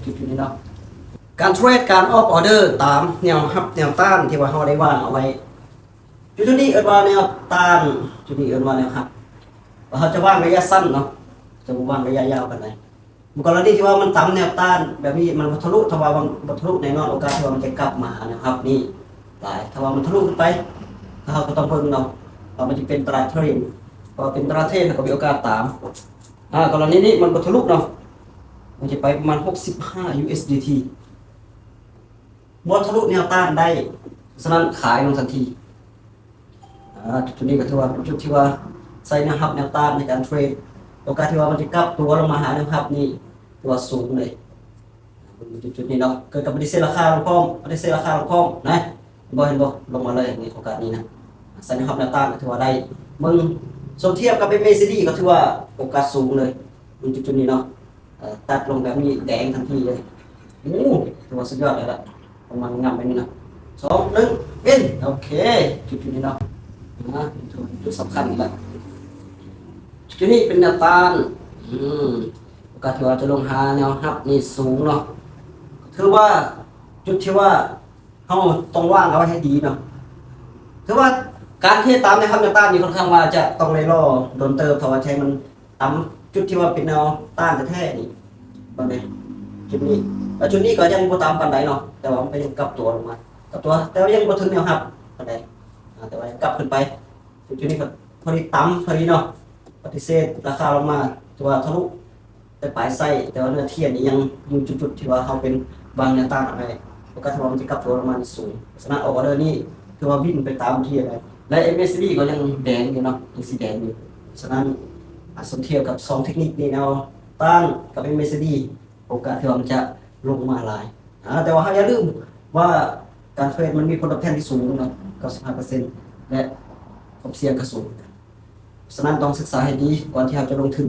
ຈຸດນີ້ເນາະ ການເທຣດ ການອອກອອເດີຕາມແນວຮັບແນວຕ້ານທີ່ວ່າເຮົາໄດ້ວາງເອົາໄວ້. ຈຸດນີ້ເອີ້ນວ່າແນວຕ້ານ, ຈຸດນີ້ເອີ້ນວ່າແນວຮັບ. ວ່າເຮົາຈະວາງໄລຍະສັ້ນເນາະ, ຈະບໍ່ວາງໄລຍະຍາວປານໃດ. ໃນກໍລະນີທີ່ວ່າມັນຕຳແນວຕ້ານແບບນີ້ ມັນບໍ່ທະລຸ, ຖ້າວ່າມັນບໍ່ທະລຸ ແນ່ນອນໂອກາດທີ່ວ່າມັນຈະກັບມາຫາແນວຮັບນີ້ຫຼາຍ. ຖ້າວ່າມັນທະລຸຂຶ້ນໄປ ເຮົາກໍຕ້ອງເບິ່ງເນາະ ວ່າມັນຈະເປັນຕະຫຼາດເທຣນ, ເພາະວ່າເປັນຕະຫຼາດເທຣນ ເຮົາກໍມີໂອກາດຕາມ. ອາ ກໍລະນີນີ້ມັນບໍ່ທະລຸເນາະ, ມັນຈະໄປປະມານຫົກສິບຫ້າ USDT. ບໍ່ທະລຸແນວຕ້ານໄດ້, ສະນັ້ນຂາຍລົງທັນທີ. ອາ ຈຸດນີ້ກໍຖືວ່າເປັນຈຸດທີ່ວ່າໃຊ້ແນວຮັບແນວຕ້ານໃນການເທຣດ, ໂອກາດທີ່ວ່າມັນຈະກັບຕົວລົງມາຫາແນວຮັບນີ້ຖືວ່າສູງເລີຍ. ເບິ່ງຈຸດໆນີ້ເນາະ, ເກີດກັບປະຕິເສດລາຄາລົງພ້ອມ, ປະຕິເສດລາຄາລົງພ້ອມນະ. ເຫັນບໍ່, ເຫັນບໍ່, ລົງມາເລີຍ. ນີ້ໂອກາດນີ້ນະ ໃຊ້ແນວຮັບແນວຕ້ານກໍຖືວ່າໄດ້. ເບິ່ງສົມທຽບກັບ MACD ກໍຖືວ່າໂອກາດສູງເລີຍ. ເບິ່ງຈຸດໆນີ້ເນາະ, ເອີ ຕັດລົງແບບນີ້ແດງທັນທີເລີຍ. ໂອ້ ຖືວ່າສຸດຍອດເລີຍລະ, ປະມານງາມແບບນີ້ນະ. ສອງ ໜຶ່ງ ເປັນ. ໂອເຄ, ຈຸດໆນີ້ເນາະ ອາ ຈຸດສຳຄັນນີ້ລະ. ຈຸດນີ້ເປັນແນວຕ້ານ, ອືມ ໂອກາດທີ່ວ່າຈະລົງຫາແນວຮັບນີ້ສູງເນາະ. ຖືວ່າຈຸດທີ່ວ່າ ເຮົາຕ້ອງວາງເອົາໄວ້ໃຫ້ດີເນາະ. ຖືວ່າການເທຕາມແນວຮັບແນວຕ້ານນີ້ ຂ້ອນຂ້າງວ່າຈະຕ້ອງໄດ້ລໍດົນເຕີບ ຖ້າວ່າຈະໃຫ້ມັນຕຳຈຸດທີ່ວ່າເປັນແນວຕ້ານແທ້ໆນີ້. ເບິ່ງເດ້ ຈຸດນີ້ ແລ້ວຈຸດນີ້ກໍຍັງບໍ່ຕຳປານໃດເນາະ, ແຕ່ວ່າມັນກໍຍັງກັບຕົວລົງມາ, ກັບຕົວ ແຕ່ວ່າຍັງບໍ່ເຖິງແນວຮັບປານໃດ. ອາ ແຕ່ວ່າກັບຂຶ້ນໄປ ຈຸດນີ້ກໍພໍດີຕຳພໍດີເນາະ, ປະຕິເສດລາຄາລົງມາ ຖືວ່າທະລຸ ແຕ່ປາຍໄສ້, ແຕ່ວ່າເນື້ອທຽນນີ້ຍັງຢູ່ຈຸດໆທີ່ວ່າເຮົາເປັນວາງແນວຕ້ານເອົາໄວ້, ໂອກາດທີ່ວ່າມັນຈະກັບຕົວລົງມານີ້ສູງ. ສະນັ້ນອອກອອເດີນີ້ຖືວ່າວິນໄປຕາມທຽນໄດ້, ແລະ MACD ກໍຍັງແດງຢູ່ເນາະ, ຍັງສີແດງຢູ່. ສະນັ້ນ ອາ ສົມທຽບກັບສອງເທັກນິກນີ້ ແນວຕ້ານກັບ MACD ໂອກາດທີ່ວ່າມັນຈະລົງມາຫຼາຍ. ອາ ແຕ່ວ່າເຮົາຢ່າລືມວ່າການເທຣດມັນມີຜົນຕອບແທນທີ່ສູງເນາະ, ເກົ້າສິບຫ້າເປີເຊັນ ແລະ ຄວາມສ່ຽງກໍສູງ. ສະນັ້ນຕ້ອງສຶກສາໃຫ້ດີກ່ອນທີ່ເຮົາຈະລົງທຶນ.